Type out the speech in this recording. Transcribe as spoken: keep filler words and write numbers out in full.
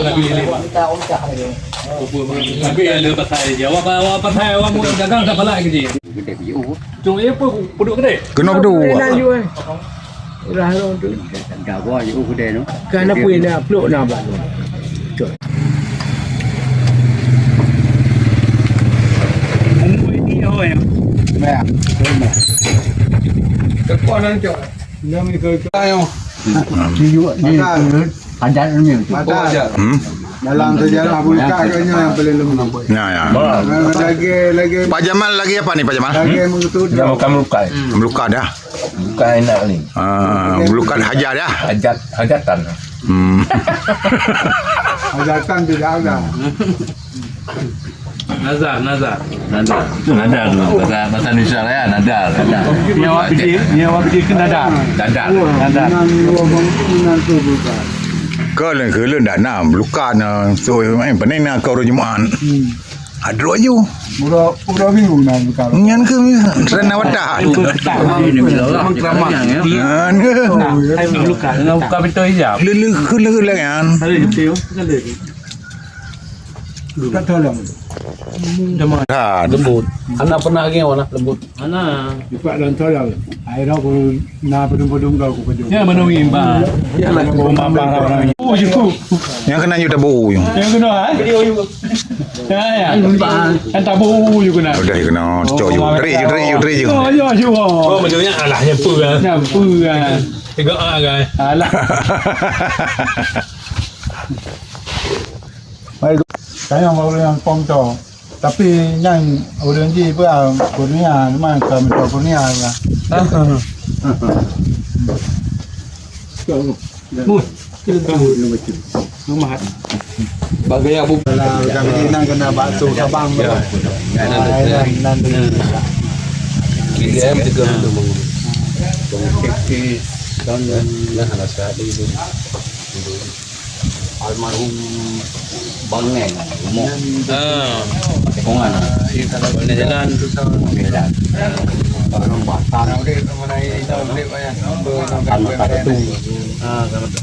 Tapi ada pasal dia. Awak, awak pasal awak mau dagang tak palak ke dia? Cuma dia pun puduk kedai. Kena puduk. Lain laju, eh. Udah tu. Dah gua je kedai tu. Kan apa yang nak peluk nak buat tu? Umur ini awak yang. Ya. Tepat nak cok. Yang ni ke. Ayo. Tujuh ni. Ada. Hajat ni. Ada. Hmm. Dalam sejarah Bulka agaknya yang paling lama. Ya, ya. Lagi, lagi. Pak Jamal lagi apa ni, Pak Jamal? Lagi mengetuk. Dia makan melukai. Meluka dah. Bukan enak ni. Ah, melukat hajar dah. Hajat, hajatan. Hmm. Hajatan tidak ada. Nazar, nazar. Nadar. Itu nadar tu. Bahasa, bahasa Indonesia ya, nadar. Nadar. Ni awak pergi, ni awak pergi ke nadar. Nadar. Nadar. Dengan dua bangku, dengan tu bukan. Kau lain keuleuen dah na, melukat na. So, eh, pening na kau hari Jumaat. Hmm. Adroh aju. Udah, udah minggu na bukan. Nyan ke minggu? Tren na watah. Memang keramat. Nyan ke? Nah, hai melukat. Dengan buka pintu hijab. Lele, lele, lele, kan? Ada je, betul. Ada je. Tak tahu lah. Dah. Lembut. Anak pernah lagi mana? Lembut. Mana? Cepat dan tolong. Akhirnya aku na padum-padum kau aku kejut. Ya, mana wimba? Ya, lah. Rumah abang orang. Oh, cukup. Yang kena you tabu. Yang kena, eh? Ya, ya. Kan tabu you kena. Udah you kena. Cok you. Terik you, terik you, terik you. Oh, ya, you. Oh, maksudnya alah, nyampu kan? Nyampu kan. Tiga A kan? Alah. Baik. Saya mau yang pom tu. Tapi nyan ureueng jih peue, Kurnia, memang ka meutuah Kurnia lah. Beuh, kira tahu. Rumah. Bagi Abu. Kalau kami nang kena bakso Sabang tu. Ya. Ah, ya, nang tu. Tiga M tiga tu. Nah, rasa ada itu. Almarhum Bang Neng, umur. Ah. Kongan. Bang Neng jalan. Bang Neng jalan. Bang Neng Batan. Kan masa itu. Ah, kan masa